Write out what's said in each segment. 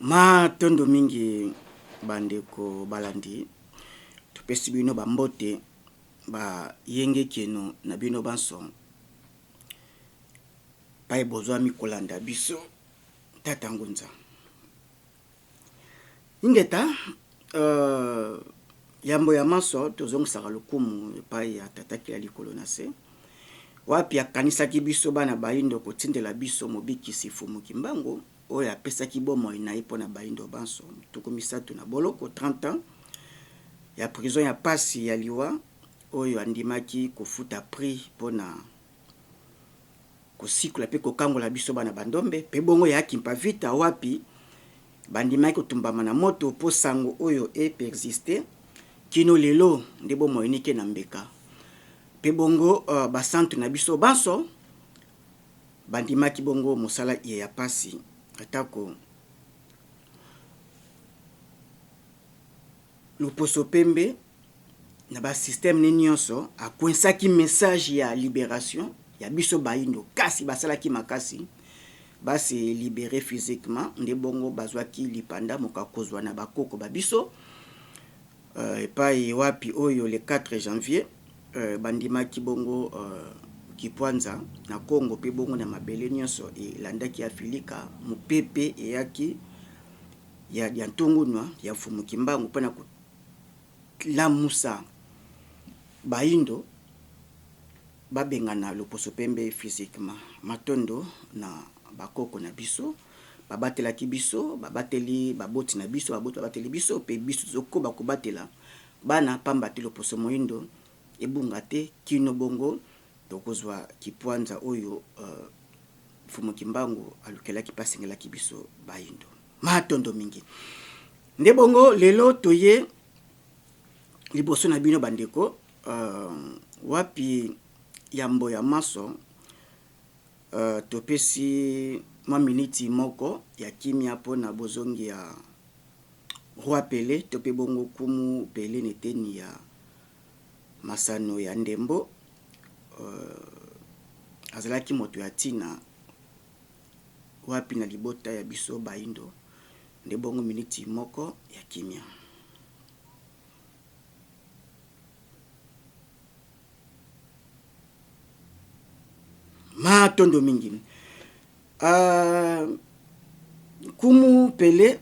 Matondo mingi bandeko balandi, topesi bino ba mbote ba yenge kieno na bino banso paye bozwami kolanda biso tata ngunza. Ingeta euh, yambo ya manso tozongisaka lokumu epai ya tata kila likolo na se wapi akanisaki biso bana bayindo kotindela biso mobikisi Fumu Kimbangu oyo apesaki bomoi na ye mpo na bayindo banso, 30 na boloko, 30 ans, ya prison ya pasi ya liwa, oyo andimaki kofuta prix mpo na kosikola mpe kokangola biso bana bandombe, mpe bongo ya Kimpa Vita wapi bandimaki kotumbama na moto mpo sango oyo e persister kino lelo nde bomoi nike na mbeka, mpe bongo uh, basantu na biso banso Bandimaki bongo mosala iye ya pasi, atako loposo pembe na ba système ne nionso akuensaki message ya liberation ya biso bayindo, kasi basalaki makasi ba se liberer physiquement, nde bongo bazwaki lipanda moka kozwa na bakoko ba biso Epayi wapi oyo le 4 janvier bandimaki bongo Kipwanza na Congo mpe bongo na mabele nionso elandaki Afilika, mopepe eyaki ya Diantungunua ya Mfumu Kimbangu mpo na kolamusa bayindo babengana loposo pembe physiquement. Matondo na bakoko na biso. Babatelaki biso, babateli baboti na biso, baboti babateli biso, mpe biso tozokoba kobatela bana, pamba te loposo moindo ebunga te kino bongo tokozwa kipwanza oyo Mfumu Kimbangu alukelaki mpe asengelaki biso baindo. Matondo mingi. Nde bongo lelo toye liboso na bino bandeko, wapi yambo ya manso Topesi mwa miniti moko ya kimia mpo na bozongi ya Roi Pele to mpe bongo Nkumu Pele na eteni ya masano ya ndembo. Azalaki moto ya ntina wapi na libota ya biso baindo, nde bongo miniti moko ya kimia. Matondo mingi. Uh, Nkumu Pele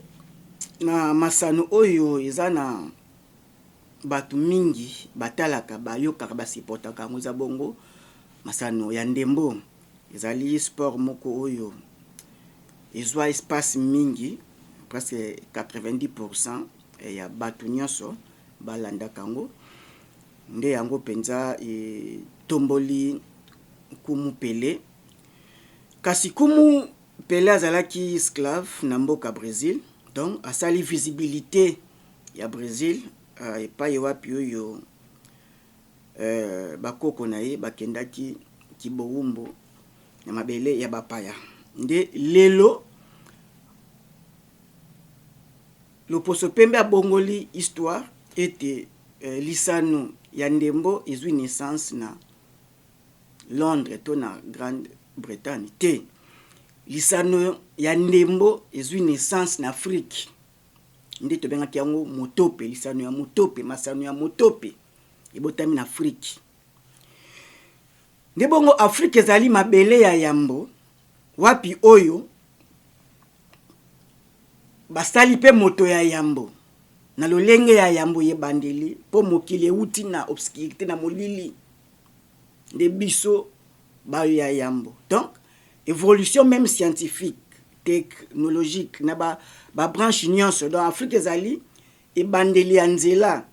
na masano oyo eza na bato mingi batalaka, bayokaka, basupportaka yango eza bongo masano ya ndembo. Ezali sport moko oyo ezwa espace mingi, presque 90% ya bato nyonso balandaka yango. Nde yango penza etomboli Nkumu Pele. Kasi Nkumu Pele azalaki esclave na mboka Bresil, donc asali visibilite ya Bresil epayi wapi oyo bakoko na ye bakendaki kibowumbu na mabele ya bapaya. Nde lelo Loposo pembe abongoli histoire ete lisano ya ndembo ezui naissance na Londres to na Grande Bretagne te. Lisano ya ndembo ezui naissance na Afrique nde tobengaki yango motope, lisano ya motope, masano ya motope ebotami na Afrique. Nde bongo Afrique ezali mabele ya yambo wapi oyo Basali mpe moto ya yambo na lolenge ya yambo ya ebandeli, mpo mokili ewuti na obscurite, na molili, nde biso bayo ya yambo. Donc evolution meme scientifique, technologique na ba, ba branche nyonso, donc Afrique ezali ebandeli ya nzela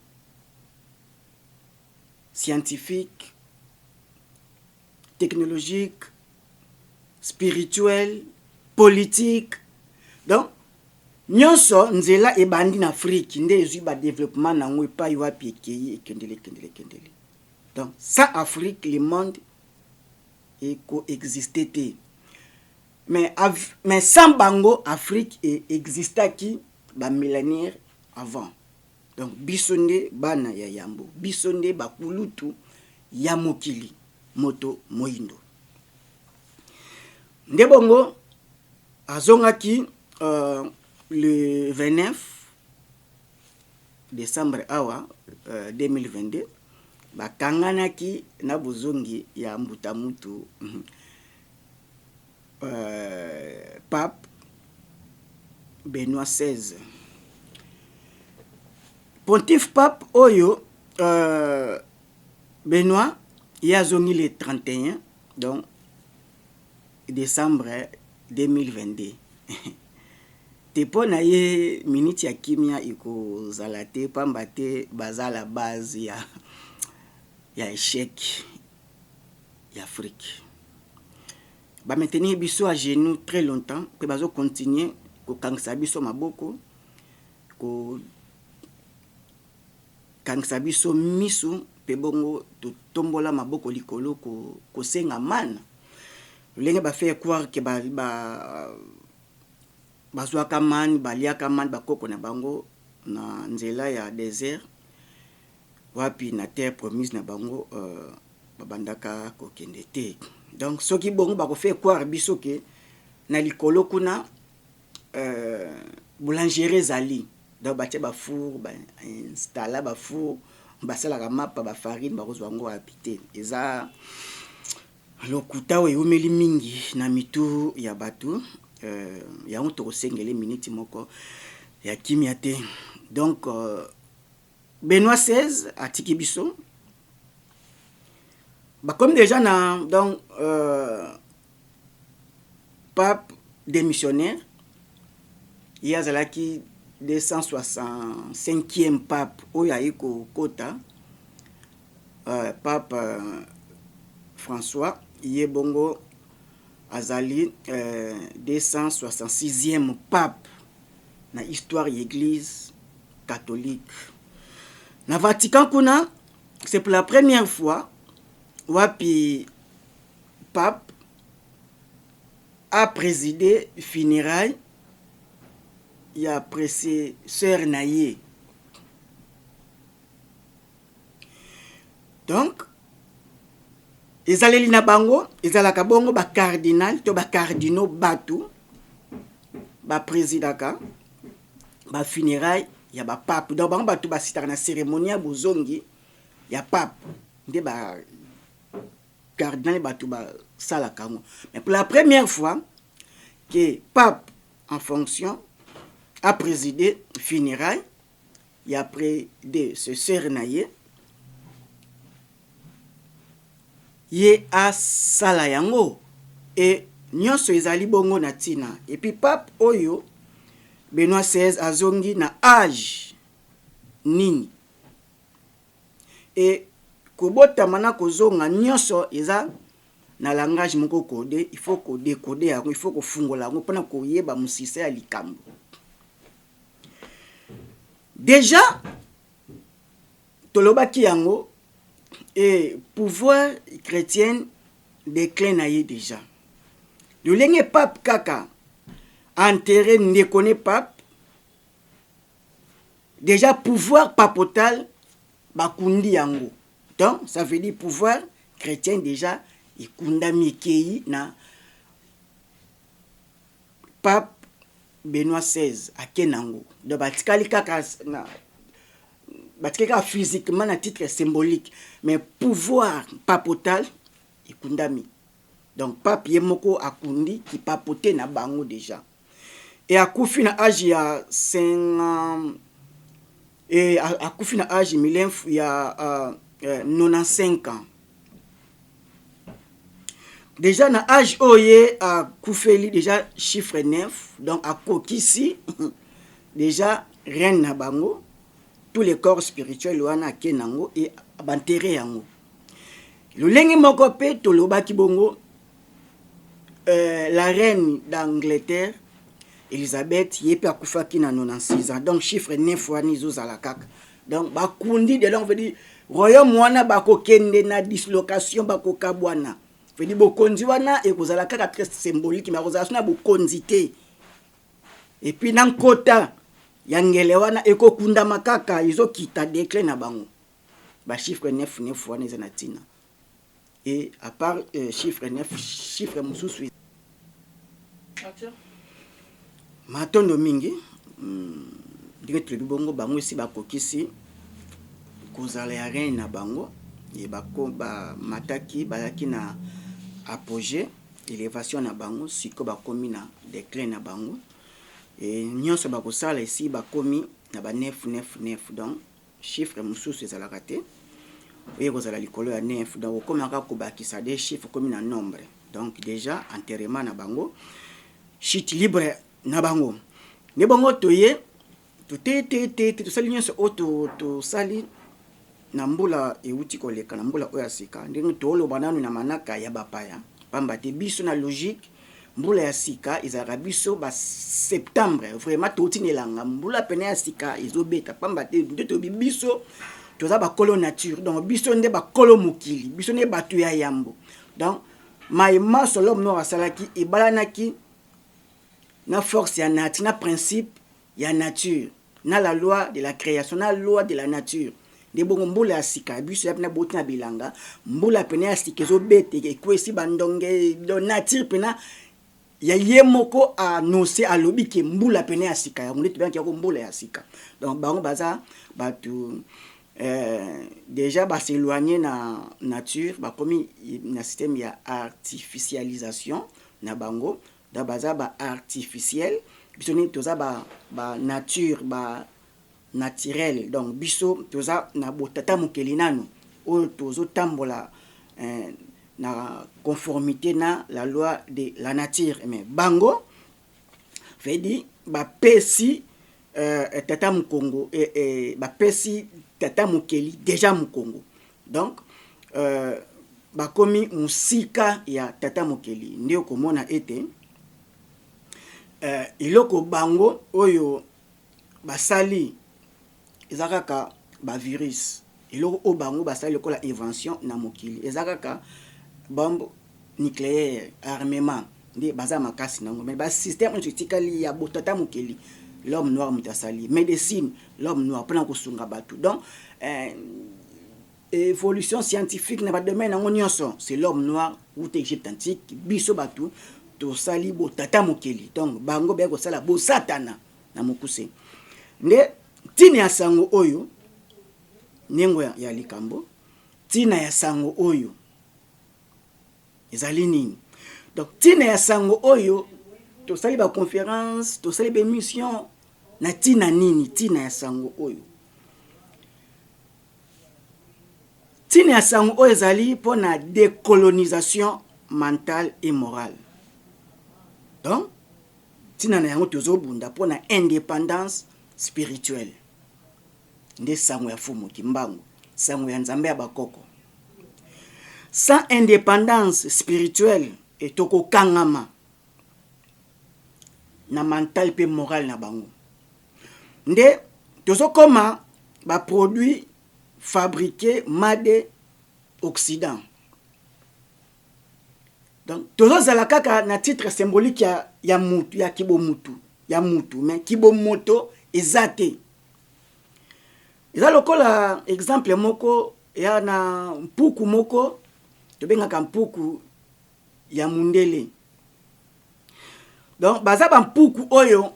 scientifique, technologique, spirituel, politique. Donc nyonso nzela ebandi na Afrique nde ezwi ba developpement na yango epai wapi ekei ekendeli ekendeli ekendeli. Donc sans Afrique le monde eko exister te. Mais, mais sans bango Afrique e existaki ba millénaires avant. Donc biso nde bana ya yambo, biso nde bakulutu ya mokili moto moindo. Nde bongo azongaki uh, Le 29 decembre awa 2022 bakanganaki na bozongi ya mbuta mutu pape Benoit 16. Pontife pape oyo Benoit ye azongi le 31 donc decembre 2022 te mpo na ye miniti ya kimia ekozala te pamba te baza la base ya echec ya Afrique. Ba maintenir biso à genoux très longtemps mpe bazo continuer kokangisa biso maboko, kokangisa biso misu mpe bongo totombola maboko likolo kosenga mana lolenge ba faire croire que bazwaka mane, baliaka mane bakoko na bango na nzela ya desert wapi na terre promise na bango babandaka kokende te. Donc soki bongo bako faire croire biso ke na likolo kuna boulangerie ezali, donc batie ba four, ba installa ba four, basalaka mapa, ba farine, bakozwa yango wapi te. Eza lokuta oyo ewumeli mingi na mitu ya bato, yango tokosengele miniti moko ya kimia te. Donc Benoit 16 atiki biso, bakomi deja na donc pape démissionnaire. Ye azalaki 265e pape oyo aye kokota, pape François ye bongo azali 266e pape na histoire ya Église catholique. Na Vatican kuna, c'est pour la première fois wapi pape a présidé funérailles ya prédécesseur na ye. Donc ezaleli na bango ezalaka bongo, bacardinal to bacardinaux bato baprésidaka bafunérailles ya bapape. Donc bango bato basitaka na cérémonie ya bozongi ya pape nde bacardinal bato basalaka yango. Mais pour la première fois que pape en fonction a présidé funérailles ya prédécesseur na ye, ye asala yango e nyonso ezali bongo na ntina. Et puis pape oyo Benoît XVI azongi na age nini? E kobotama na kozonga nyonso eza na langage moko codé. Il faut kodécoder yango, il faut kofungola yango mpona koyeba mosisa ya likambo. Déjà tolobaki yango e pouvoir chrétienne déclin na ye déjà lolenge pape kaka enterré ndeko ne pape, déjà pouvoir papotal bakundi yango. Donc ça veut dire pouvoir chrétien déjà ekundami, ekei na pape Benoît XVI ake nango. Donc batikali kaka na batikali kaka physiquement na titre symbolique, mais pouvoir papotal ekundami. Donc pape ye moko akundi kipapote na bango déjà e akufi na age ya 5 e akufi na age milin ya 95 ans. Déjà na age oyo ye akufeli, déjà chiffre 9, donc akokisi déjà règne na bango. Tous les corps spirituels wana ake nango e baenterrer yango. Lolenge moko mpe tolobaki bongo, la reine d'Angleterre Elizabeth ye mpe akufaki na 96 ans. Donc chiffre 9 wana ezozala kaka. Donc bakundi de, donc veut dire royaume wana bakokende na dislocation, bakokabwana. Veut dire bokonzi wana ekozala kaka très symbolique, mais akozala so na bokonzi te. Et puis na nkota ya ngele wana ekokundama kaka, ezokita déclin na bango. Bachiffre 9 9 wana eza na ntina. Et à part chiffre 9, chiffre mosusu. Matondo mingi. Ndenge tolobi bongo, bango esi bakokisi kozala ya règne na bango e bamataki, bazalaki na apogée, élévation na bango. Sikoyo bakomi na déclin na bango e nyonso bakosala esi bakomi na ba 9 9 9. Donc chiffre mosusu ezalaka te oye kozala likolo ya 9. Donc okomaka kobakisa de chiffre, okomi na nombre. Donc déjà enterrement na bango, chute libre na bango. Nde bongo toye toteye te te te, tosali nyonso oyo tosali na mbula euti koleka, na mbula oyo ya sika. Ndenge toloba nanu na manaka ya bapaya, pamba te biso na logique, mbula ya sika ezalaka biso baseptembre. Vraiment touti na elanga, mbula pene ya sika ezobeta, pamba te nde toyebi biso toza bakolo nature. Donc biso nde bakolo mokili, biso nde bato ya yambo. Donc maye maso l'homme noir asalaki ebalanaki na force ya nature, na principe ya nature, na la loi de la création, na loi de la nature. Nde bongo mbula ya sika ya biso ya pena boti na bilanga, mbula pene ya sika ezobeta, ekwesi bandonge. Do nature pena ya ye moko annonce, alobi ke mbula pene ya sika yango nde tobengaki yango mbula ya sika. Donc bango baza bato déjà bas'éloigner na nature, bakomi na système ya artificialisation na bango. Donc baza ba artificiel, biso nini toza ba, ba nature, ba naturel. Donc biso toza na botata mokeli nanu oyo tozotambola na conformité na la loi de la nature. Mais bango vedi bapesi tata mokongo, bapesi tata mokeli déjà mokongo. Donc bakomi mosika ya tata mokeli. Nde okomona ete eloko bango oyo basali eza kaka bavirus. Eloko oyo bango basali lokola invention na mokili eza kaka bombe nucléaire, armement nde baza makasi nango. Mais basystème nyonso etikali ya botata mokeli, l'homme noir moto asali. Médecine, l'homme noir mpona kosunga bato. Donc évolution scientifique na badomaine yango nyonso, c'est l'homme noir wuta Égypte antique. Biso bato tosali botata mokeli, donc bango baya kosala bosatana na mokuse. Nde ntina ya sango oyo, ndenge ya likambo, ntina ya sango oyo ezali nini? Donc ntina ya sango oyo, tosali baconférence, tosali baémission na ntina nini? Ntina ya sango oyo, ntina ya sango oyo ezali mpona décolonisation mentale et morale. Donc ntina na yango, tozobunda mpona indépendance spirituelle. Nde sango ya Fumu Kimbangu, sango ya Nzambe ya bakoko. Sans indépendance spirituelle e tokokangama na mental mpe moral na bango. Nde tozokoma baproduit fabriqué made Occident. Donc tozozala kaka na titre symbolique ya mutu, ya kibomutu ya mutu, mais kibomoto eza te. Eza lokola exemple moko ya na mpuku moko tobengaka mpuku ya mundele. Donc baza bampuku oyo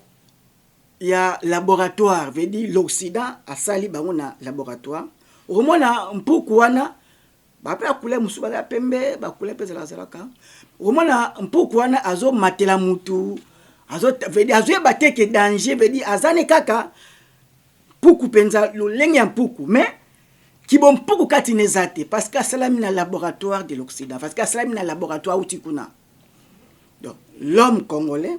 ya laboratoire, veut dire l'Occident asali bango na laboratoire. Okomona mpuku wana bape ya couleur mosusu, baza pembe, bacouleur mpe ezalazalaka. Okomona mpuku wana azomatela mutu, veut dire azoyeba te ke danger, veut dire aza ne kaka mpuku mpenza, lolenge ya mpuku, mais kibompuku kati na eza te, parce que asalami na laboratoire de l'Occident, parce que asalami na laboratoire auti kuna. Donc l'homme congolais,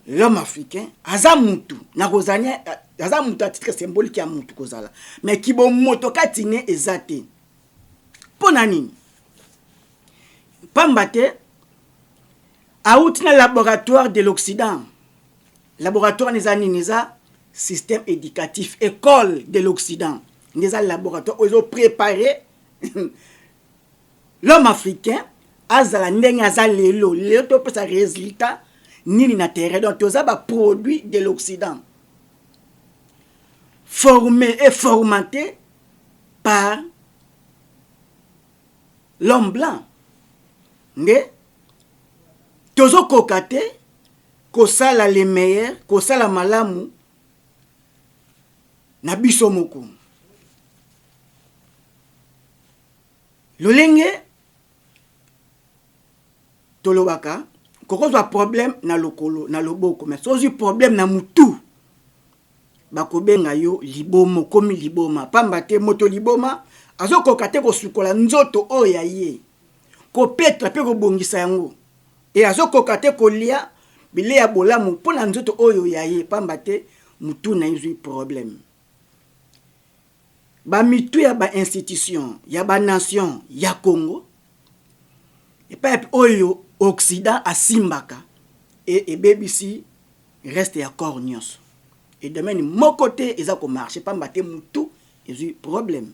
l'homme africain aza mutu na kozala, aza mutu à titre symbolique ya mutu kozala, mais kibomoto kati ne eza te. Mpo na nini? Pamba te auti na laboratoire de l'Occident. Laboratoire wana eza nini? Eza système éducatif, école de l'Occident nde eza laboratoire oyo ezoprépare l'homme africain azala ndenge aza lelo. Lelo topesa résultat nini na terrain? Donc toza baproduit de l'Occident, formé et formaté par l'homme blanc. Nde tozokoka te kosala le meilleur, kosala malamu. na biso moko. Lolenge tolobaka, kokozwa problème na lokolo, na loboko, mais soki ozwi problème na mutu, bakobenga yo liboma, okomi liboma. Pamba te moto liboma azokoka te kosukola nzoto oyo ya ye, kopetola mpe kobongisa yango, e azokoka te kolia bilei ya bolamu mpo na nzoto oyo ya ye, pamba te mutu na ye ezwi problème. Ba mitu ya ba institutions ya ba nations ya Congo epai oyo Occident asimbaka e ebebisi reste ya corps nyonso e domaine moko te eza ko marcher pamba te mutu ezwi problème.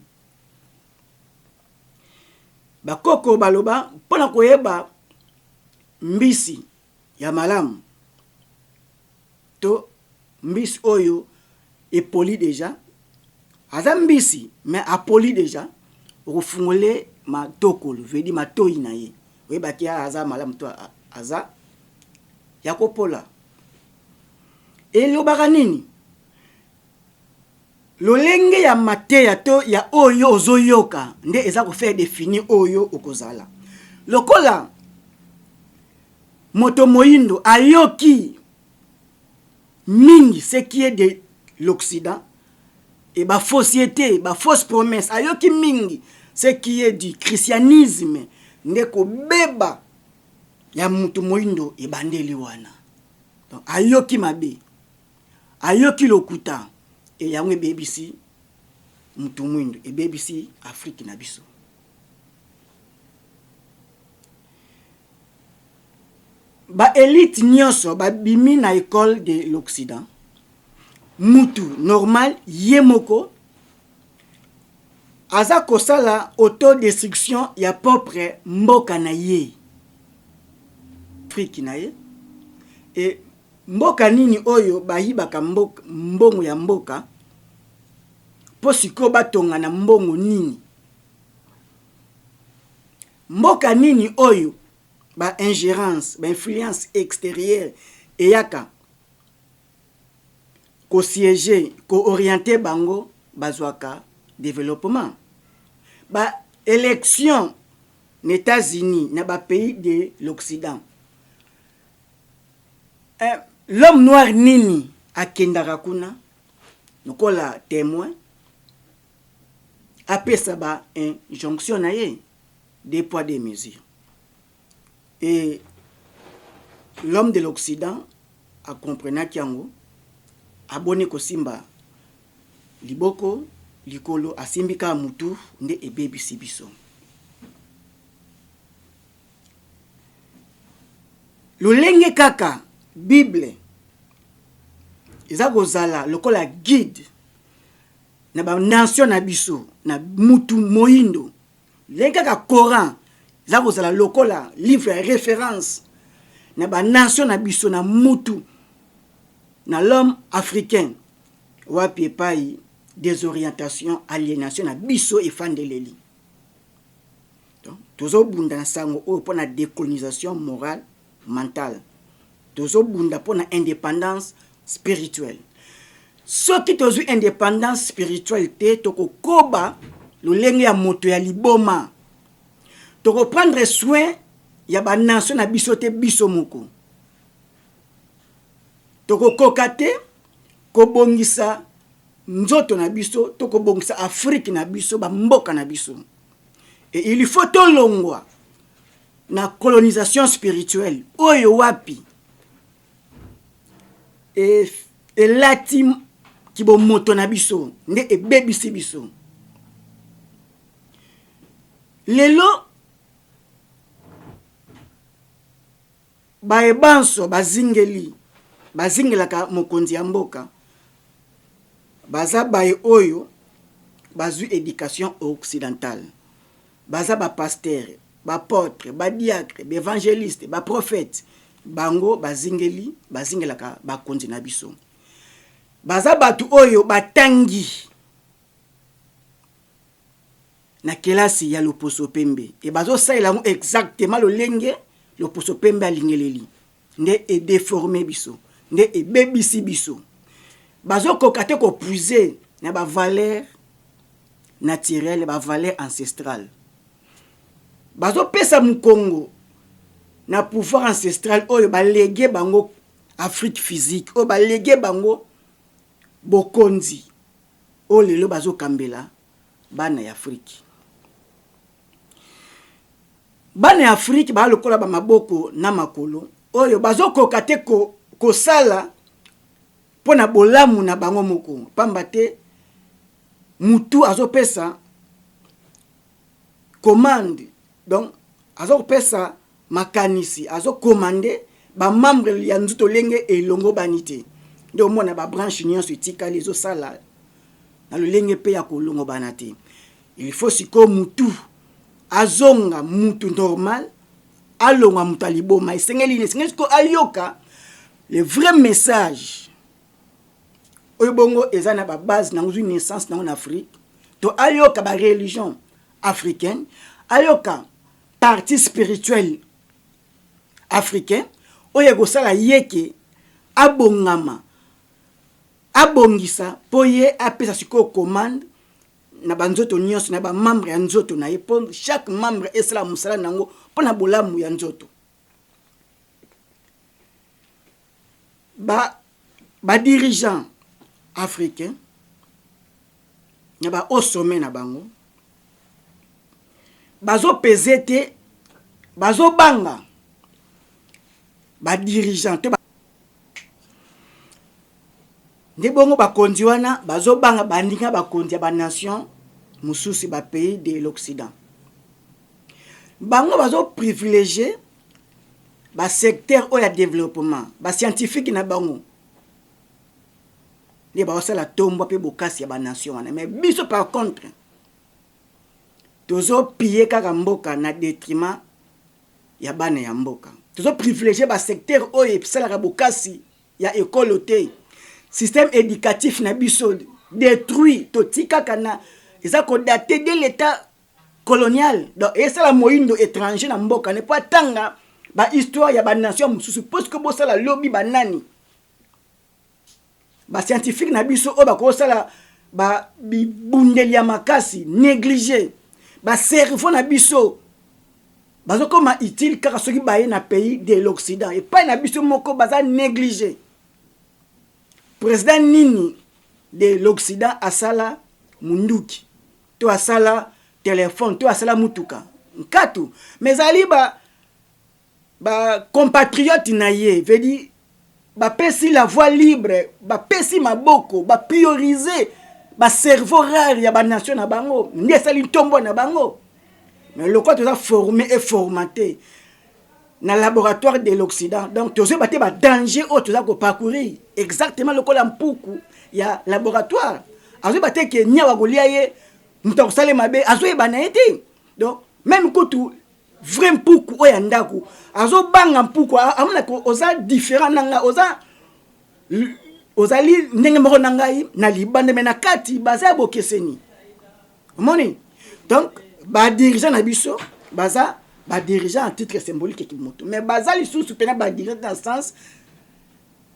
Bakoko baloba mpo na koyeba mbisi ya malamu to mbisi oyo epoli deja, aza mbisi mais apoli deja, okofungole matokolo, veut dire matoyi na ye, oyebaki aza malamu to aza ya kopola. Elobaka nini? Lolenge ya mateya to ya oyo ozoyoka nde eza ko faire definir oyo okozala. Lokola moto moyindo ayoki mingi ce qui est de l'Occident et ba faussiete, ba fausses promesses, ayoki mingi ce qui est du christianisme, nde kobeba ya moto moyindo ebandeli wana. Donc ayoki mabe, ayoki lokuta, et yango ebebisi moto moyindo, ebebisi Afrique na biso. Ba elite nyonso babimi na ecole de l'Occident, mutu normal ye moko aza kosala autodestruction ya propre mboka na ye, Afrique na ye. Et mboka nini oyo bayibaka mbongo ya mboka po sikoyo batonga na mbongo nini? Mboka nini oyo ba ingerence, ba influence exterieure eyaka ko sieger, ko orienter bango bazwaka developpement? Ba elections na Etats-Unis, na ba pays de l'Occident, l'homme noir nini akendaka kuna lokola temoin apesa ba injonction na ye? Deux poids deux mesures. Et l'homme de l'Occident a comprenaki yango, aboni kosimba liboko likolo, asimbi kaka mutu nde ebebisi biso. Lolenge kaka Bible eza kozala lokola guide na ba nation na biso, na mutu moyindo, ndenge kaka Coran eza kozala lokola livre ya référence na ba nation na biso, na mutu, na l'homme africain, wapi epai désorientation, aliénation na biso efandeleli. Donc tozobunda na sango oyo mpona décolonisation morale, mentale, tozobunda mpona indépendance spirituelle. Soki tozwi indépendance spirituelle te, tokokoba lolenge ya moto ya liboma, tokoprendre soin ya banation na biso te, biso moko tokokoka te kobongisa nzoto na biso, tokobongisa Afrique na biso, bamboka na biso. Et il faut tolongwa na colonisation spirituelle oyo wapi elati kibomoto na biso nde ebebisi biso. Lelo baye banso bazingeli, bazingelaka mokonzi ya mboka, baza baye oyo bazwi education occidentale, baza ba pasteur, ba apotre, ba diacre, ba evangeliste, ba prophète. Bango bazingeli, bazingelaka bakonzi na biso, baza bato oyo batangi na kelasi ya loposo pembe e bazosalela yango exactement lolenge loposo pembe alingeleli, nde edeforme biso, nde ebebisi biso. Bazokoka te kopuiser. na bavaleur naturelle, bavaleur ancestrale. Bazopesa mokongo na pouvoir ancestral oyo balege bango Afrique physique, oyo balege bango bokonzi oyo lelo bazokambela bana ya Afrique. Bana ya Afrique baa lokola bamaboko na makolo oyo bazokoka te kosala mpo na bolamu na bango moko, pamba te mutu azopesa commande, donc azokopesa makanisi, azokomande bamembre ya nzoto lenge elongobani te. Nde omona babranche nyonso etikali ezosala na lolenge mpe ya kolongobana te. Il faut sikoyo mutu azonga mutu normal, alongwa mutu aliboma. Esengeli nini? Esengeli sikoyo ayoka le vrai message oyo bongo eza na babase nango, zwi naissance nango na Afrique, to ayoka bareligion africaine, ayoka partie spirituelle africain oyo ekosala ye ke abongama, abongisa mpo ye apesa sikoyo commande na banzoto nyonso, na bamembre ya nzoto na ye, mpo chaque membre esala mosala na yango mpo na bolamu ya nzoto. Badirigeant ba africain na ba haut sommet na bango bazopeze te, bazobanga badirigeant to nde bongo bakonzi wana bazobanga bandinga bakonzi ya banation mosusu, bapays de l'Occident. Bango bazoprivilégie basecteur oyo ya développement, bascientifique na bango nde bazosala tombwa mpe bokasi ya banation wana. Mais biso par contre tozopille kaka mboka na détriment ya bana ya mboka. Tozoprivilégie basecteur oyo esalaka bokasi ya ekolo te. Système éducatif na biso détruit, totikaka na eza kodate de l'état colonial. Donc esala moyindo étranger na mboka ne po atanga bahistoire ya banation mosusu, puisque bosala lobi banani bascientifique na biso oyo bakosala bibundeli ya makasi. Néglige bacerveau na biso, bazokoma utile kaka soki baye na pays de l'Occident. Epai na biso moko baza néglige. Président nini de l'Occident asala munduki to asala telefone to asala mutuka nkatu? Mais ezali ba bacompatriote na ye, veut dire bapesi la voie libre, bapesi maboko, bapriorise bacerveau rare ya banation na bango, nde esali ntombo na bango. Mais lokola toza formé et formaté na laboratoire de l'Occident, donc tozoyeba te badanger oyo toza koparcourir. Exactement lokola mpuku ya laboratoire azoyeba te ke niawa kolia ye, moto akosala mabe azoyeba na ye te. Donc même kutu vrai mpuku oyo ya ndako azobanga mpuku, amonaka oza différent na ngai, oza ozali ndenge moko na ngai na libanda, me na kati baza ya bokeseni. Omoni, donc badirigeant na biso baza badirigeant en titre symbolique ya kimoto, mais baza lisusu mpena badirigeant dans sens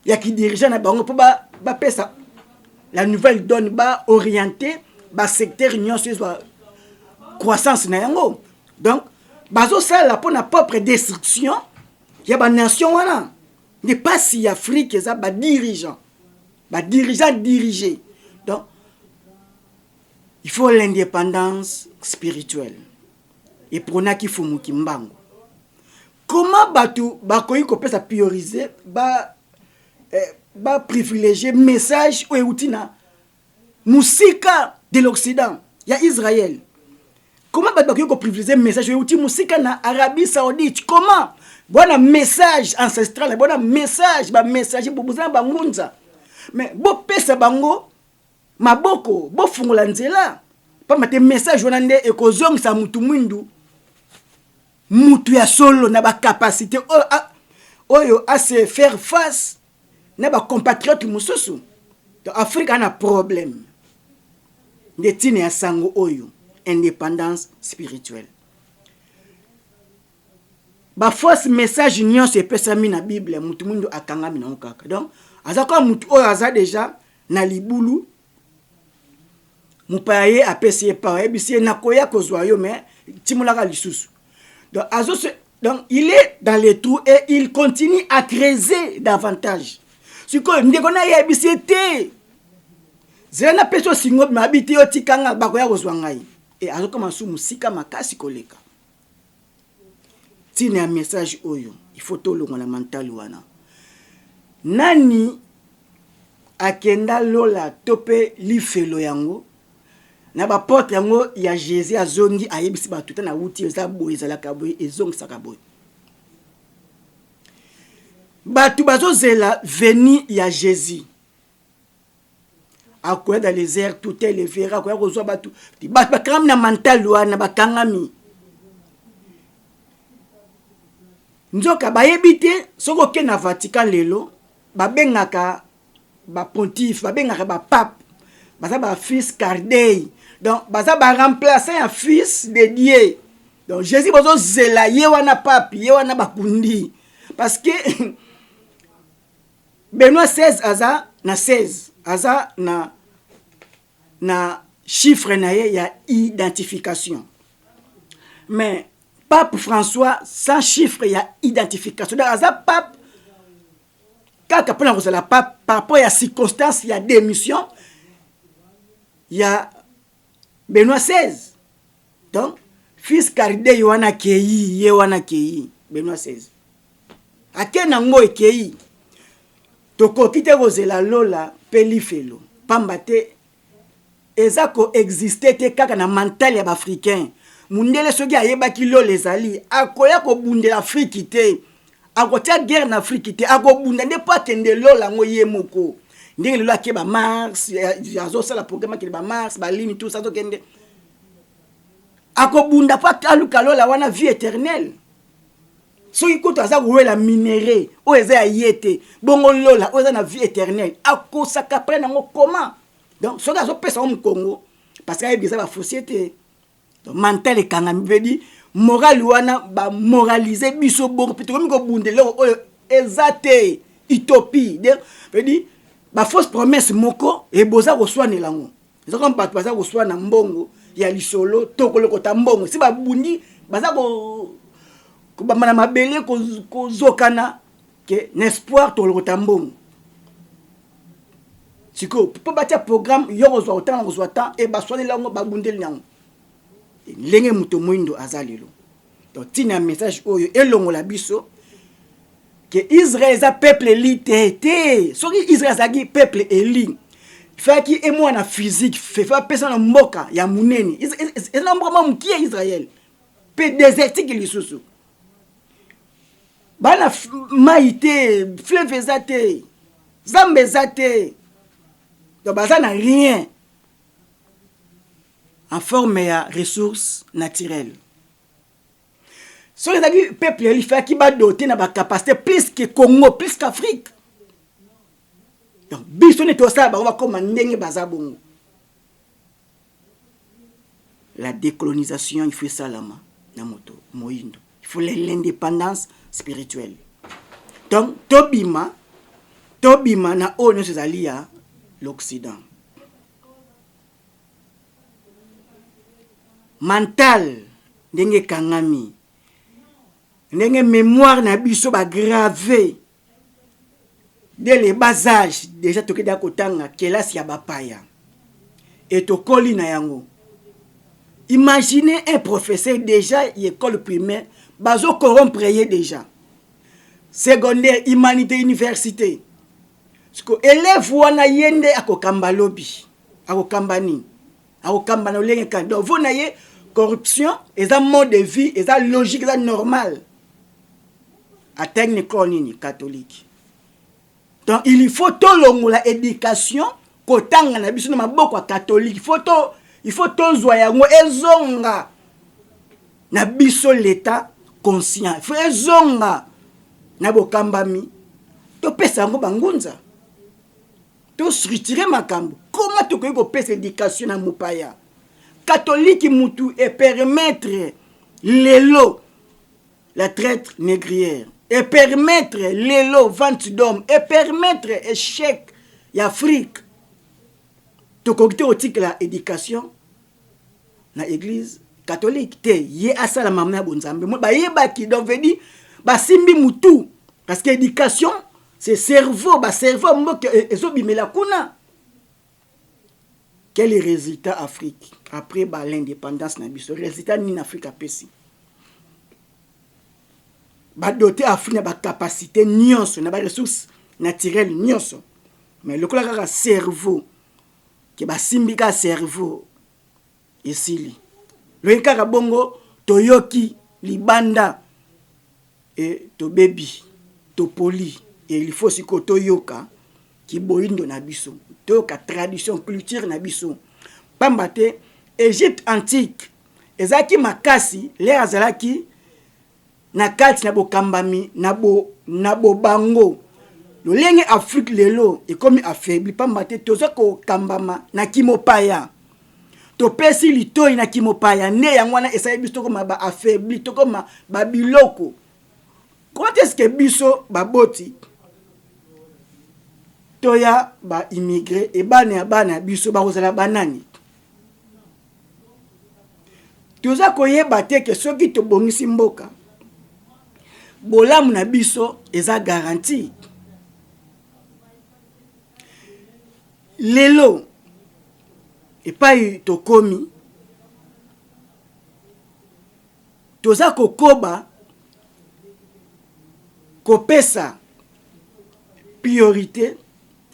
ya kidirigeant na bango mpo bapesa la nouvelle donne, baoriente basecteur nyonso ezwa croissance na yango. Donc bazosala mpona propre destruction ya banation wana. Nde mpasi ya Afrique eza badirigeant, badirigeant dirigé. Donc il faut l'indépendance spirituelle eprônaki Fumu Kimbangu. Comment bato bakoki kopesa prioriser, baprivilégie ba message oyo euti na mosika de l'Occident ya Israël? Comment bato bakoki koprivilégie message oyo euti mosika na Arabie Saoudite? Comment bona message ancestral, bona message bamessager boza na bangunza, mais bopesa bango maboko, bofungola nzela, pamba te message wana nde ekozongisa mutu mwindu mutu ya solo na bacapacité oyo, oyo ase faire face na bacompatriote mosusu. Donc Afrique ana problème. Nde ntina ya sango oyo, indépendance spirituelle. Bafausse message nyonso epesami na Bible, mutu mwindu akangami nango kaka. Donc aza kaka mutu oyo aza déjà na libulu. Mopaya ye apesi ye pawa, ayebisi ye nakoya kozwa yo, mais timolaka lisusu. Donc azo se, donc il est dans les trous et il continue à creuser davantage. Sikoyo ndeko na ye ayebisi ye te, zela napesi yo singo bima, abi te, yo tikanga, bakoya kozwa ngai. E azokoma su mosika makasi koleka. Ntina ya message oyo, il faut tolongwa na mental wana. Nani akenda lola to mpe lifelo yango na baporte yango ya Jésus azongi ayebisi bato ta nawuti eza boye, ezalaka boye, ezongisaka boye. Bato bazozela veni ya Jésus, akoya dans les airs, tout est le verra, akoya kozwa bato. Bato bakangami na mental wana, bakangami nzoka bayebi te. Soki okende na Vatican lelo, babengaka bapontife, babengaka bapape, baza bafils cardei, donc baza baremplaçant ya fils de Dieu. Donc Jésus bozozela ye wana, pape ye wana bakundi, parce que Benoît 16 aza na 16, aza na chiffre na ye ya identification, mais pape François sans chiffre ya identification. Donc aza pape kaka mpona kozala pape par rapport ya circonstance ya démission ya Benoît 16. Donc fils cardei wana akei, ye wana akei, Benoît 16 ake nango ekei. Tokoki te kozela lola mpe lifelo, pamba te eza koexiste te kaka na mental ya baafricain. Mundele soki ayebaki lola ezali, akoya kobundela Afriki te, akotia guerre na Afriki te, akobunda nde mpo akende lola yango ye moko. Ndenge lelo ake bamars, azosala programme akende bamars, balini, tout ça, azokende, akobunda mpo aluka lola wana, vie éternelle. Soki kutu aza kowela minerai oyo eza ya ye te, bongo lola oyo eza na vie éternelle akosaka pre nango comment? Donc soki azopesa ngo mokongo, parce que ayebi eza bafossier te. Donc mental ekangami, vedi morale wana, bamoralize biso bongo mpe tokomi kobunda eloko oyo eza te, utopie. Vedi bafausse promesse moko eboza koswanela yango, eza comme bato baza koswana mbongo ya lisolo to kolokota mbongo. Si babundi, baza kobamba na mabele, kozokana ke na espoir tolokota mbongo. Sikoyo mpo batia programme yo kozwa kotanga, kozwa temps e baswaneli yango, babundeli yango ndenge moto moyindo aza lelo. Donc ntina ya message oyo elongola biso ke Israel eza peuple élu te te. Soki Israel azalaki peuple élu, faki emwana physique fefe apesa na mboka ya monene. Eza na mboka mwa mokie ya Israel mpe désertique lisusu, bana mai te, fleuve eza te, zamba eza te, donc baza na rien en forme ya ressource naturelle. Soki ezalaki peuple élu, faki badote na bacapacité plus que Congo, plus qu'Afrique. Donc biso nde tosala bango bakóma ndenge baza bongo. La décolonisation, il faut esalama na moto moyindo, il faut l'indépendance spirituelle. Donc tobima, tobima na oyo nyonso ezali ya l'Occident. Mental ndenge ekangami, ndenge mémoire na biso bagrave dès le bas âge déjà, tokendaka kotanga kelasi ya bapaya e tokoli na yango. Imaginez un professeur déjà école primaire, bazocorrompre ye déjà, secondaire, humanité, université. Siko élève wana ye nde akokamba lobi, akokamba nini, akokamba na olenge kani? Donc vo na ye corruption eza mode de vie, eza logique, eza normal. Atangi na école nini? Catholique. Donc il faut tolongola éducation kotanga na biso na maboko ya catholique. Il faut tozwa yango ezonga na biso, l'état conscient. Il faut ezonga na bokambami, topesa yango bangunza, tostructure makambo. Koma tokoki kopesa éducation na mopaya catholique, mutu epermettre lelo la traite négrière, et permettre lelo vente d'hommes, et permettre échec ya Afrique. Tokoki te kotikela education na Eglise catholique te, ye asala mama ya bonzambe. Bayebaki, donc veut dire basimbi mutu, parce que education c'est cerveau, ba cerveau mboka ezobimela kuna. Quel résultat Afrique après ba l'indépendance na biso? Résultat nini Afrique apesi? Badote Afrique na bacapacité nyonso, na baressource naturelle nyonso, mais lokola kaka cerveau ke basimbi kaka cerveau, esili loyi kaka bongo. Toyoki libanda e tobebi, topoli. E il faut sikoyo toyoka kiboyindo na biso, toyoka tradition, culture na biso, pamba te Egypte antique ezalaki makasi lere azalaki na kati na bokambami na bobango. Lolenge Afrique lelo ekomi affaibli, pamba te toza kokambama na kimopaya, topesi litoi na kimopaya. Nde yango wana esali biso tokoma baaffaibli, tokoma babiloko. Comment est ce que biso baboti toya baimmigré e bana ya bana ya biso bakozala banani? Toza koyeba te ke soki tobongisi mboka, bolamu na biso eza garantie. Lelo epai tokomi, toza kokoba kopesa priorité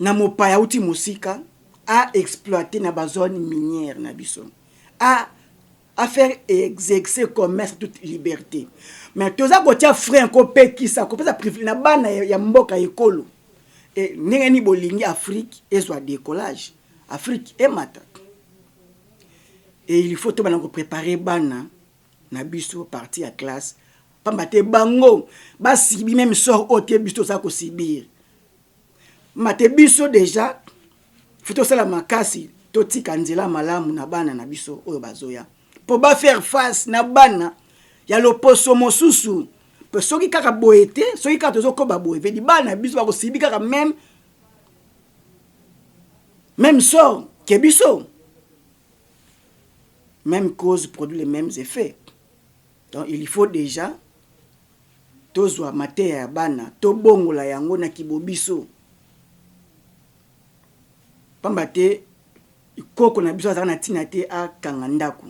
na mopaya auti mosika a exploiter na bazone minière na biso, a faire exercer commerce toute liberté, mais toza kotia frein, kopekisa kopesa privilège na bana ya mboka ekolo. E ndenge nini bolingi Afrique ezwa décollage, Afrique emata? Et il faut tobanda kopréparer bana na biso partie ya classe, pamba te bango basubir même sort oyo te biso toza kosubir. Ma te biso déjà faut tosala makasi, totika nzela malamu na bana na biso oyo bazoya, mpo bafaire face na bana ya loposo mosusu. Mpe soki kaka boye te, soki kaka tozokoba boye, vedi bana biso bakosubir kaka même sort ke biso. Même cause produit les mêmes effets. Donc il faut déjà tozwa mateya ya bana, tobongola yango na kibobiso, pamba te koko na biso azalaka na ntina te akanga ndako.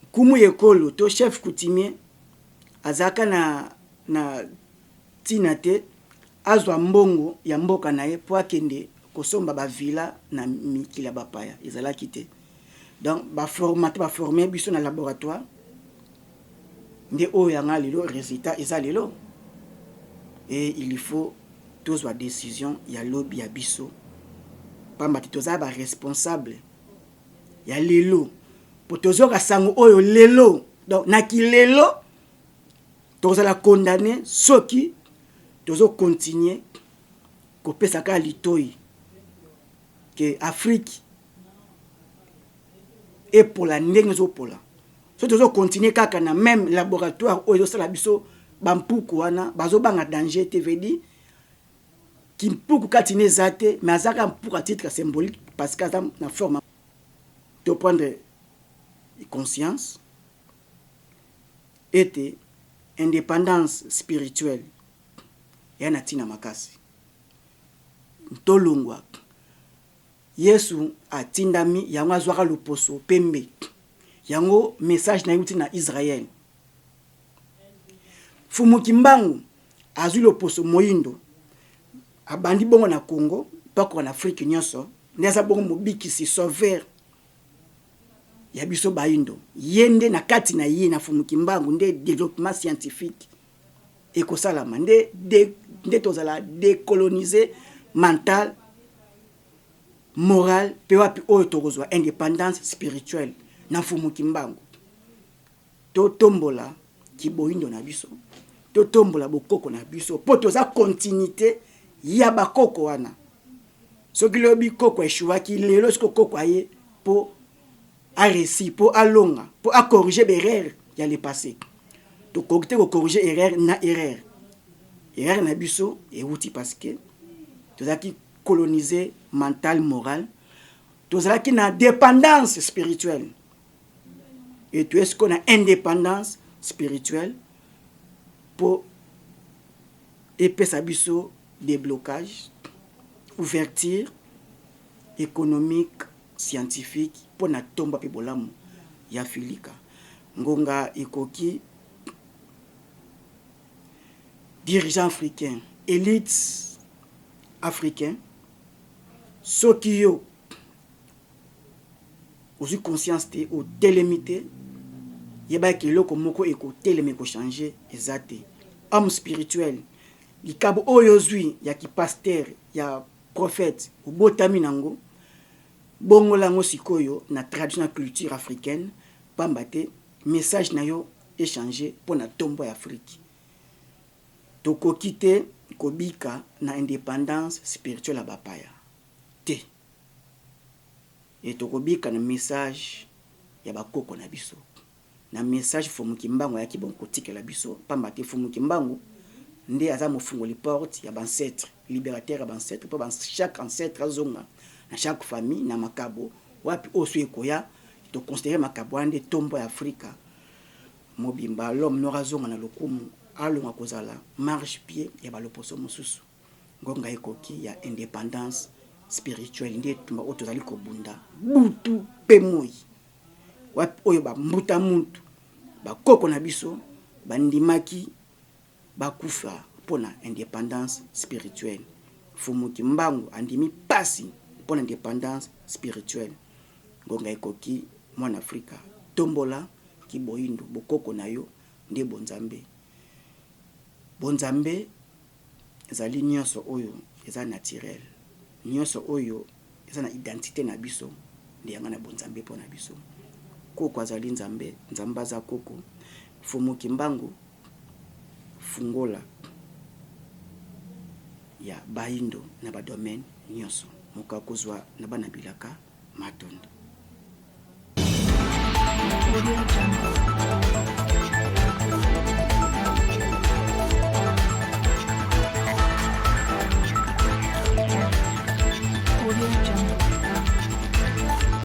Nkumu ekolo to chef coutumier azalaka na ntina te azwa mbongo ya mboka na ye mpo akende kosomba bavilla na mikili ya bapaya. Ezalaki te. Donc baformate, baforme biso na laboratoire nde oyo yanga lelo résultat eza lelo. Et il faut tozwa décision ya lobi ya biso, pamba te toza baresponsable ya lelo, po tozwaka sango oyo lelo. Donc na kilelo tokozala condamné soki tozocontinue kopesa kaka litoi ke Afrique epola ndenge ezopola. Soki tozocontinue kaka na même laboratoire oyo ezosala biso bampuku wana, bazobanga danger te, vedi kimpuku kati ne eza te, mais aza kaka mpuku à titre symbolique parce que aza na forme. To prendre conscience ete indépendance spirituelle eya na ntina makasi. Tolongwa Yesu atindami, yango azwaka loposo pembe, yango message na ye uti na Israel. Fumuki Mbangu azwi loposo moyindo, abandi bongo na Congo mpako na Afrique nyonso, nde aza bongo mobikisi, sauveur ya biso bayindo. Ye nde na kati na ye, na Fumuki Mbangu, nde développement scientifique ekosalama, nde tozala décoloniser mental, moral, mpe wapi oyo tokozwa indépendance spirituelle na Mfumuki Mbangu. Totombola kiboyindo na biso, totombola bokoko na biso, mpo toza continuité ya bakoko wana. Soki lobi koko eshuwaki, lelo soki koko aye mpo aréussi, mpo alonga, mpo acorrige baerreur ya le passé, tokoki te kocorrige erreur na erreur. Erreur na biso ewuti parce que tozalaki colonisé. mentale, morale. Tozalaki na dépendance spirituelle et toye sikoyo na indépendance spirituelle mpo epesa biso déblocage, ouverture économique, scientifique mpo na tomba mpe bolamu ya Afilika. Ngonga ekoki, dirigeant africain, élite africain, soki yo ozwi conscience te, otelemi te, yebaki eloko moko ekotelema, ekochange eza te. Homme spirituel, likabo oyo ozwi ya kipasteur, ya prophète, obotami nango, bongola yango sikoyo na tradition na culture africaine, pamba te message na yo échange mpo na ntombo ya Afrique. Tokoki te kobika na indépendance spirituelle ya bapaya te, e tokobika na message ya bakoko na biso, na message Fumu Kimbangu ayaki bon kotikela biso, pamba te Fumu Kimbangu nde aza mofungoli porte ya baancêtre, libérateur ya baancêtre, mpo chaque ancêtre azonga na chaque famille na makabo wapi oyo so ekoya. Toconsidere makabo wana nde tombo ya Afrika mobimba. L'homme noir azonga na lokumu, alonga kozala marche-pied ya baloposo mosusu. Ngonga ekoki ya indépendance spirituelle, nde etumba oyo tozali kobunda butu mpe moi, wapi oyo bambuta muntu, bakoko na biso bandimaki bakufa mpona indépendance spirituelle. Fumu Kimbangu andimi pasi mpona indépendance spirituelle. Ngonga ekoki, mwana Afrika, tombola kiboyindo, bokoko na yo nde bonzambe. Bonzambe ezali nyonso oyo eza naturel, nyonso oyo eza na identité na biso, nde yanga na bonzambe mpo na biso. Koko azali Nzambe, Nzambe aza koko. Fumu Kimbangu fungola ya bayindo na badomaine nyonso, moto akozwa na bana bilaka. Matondo.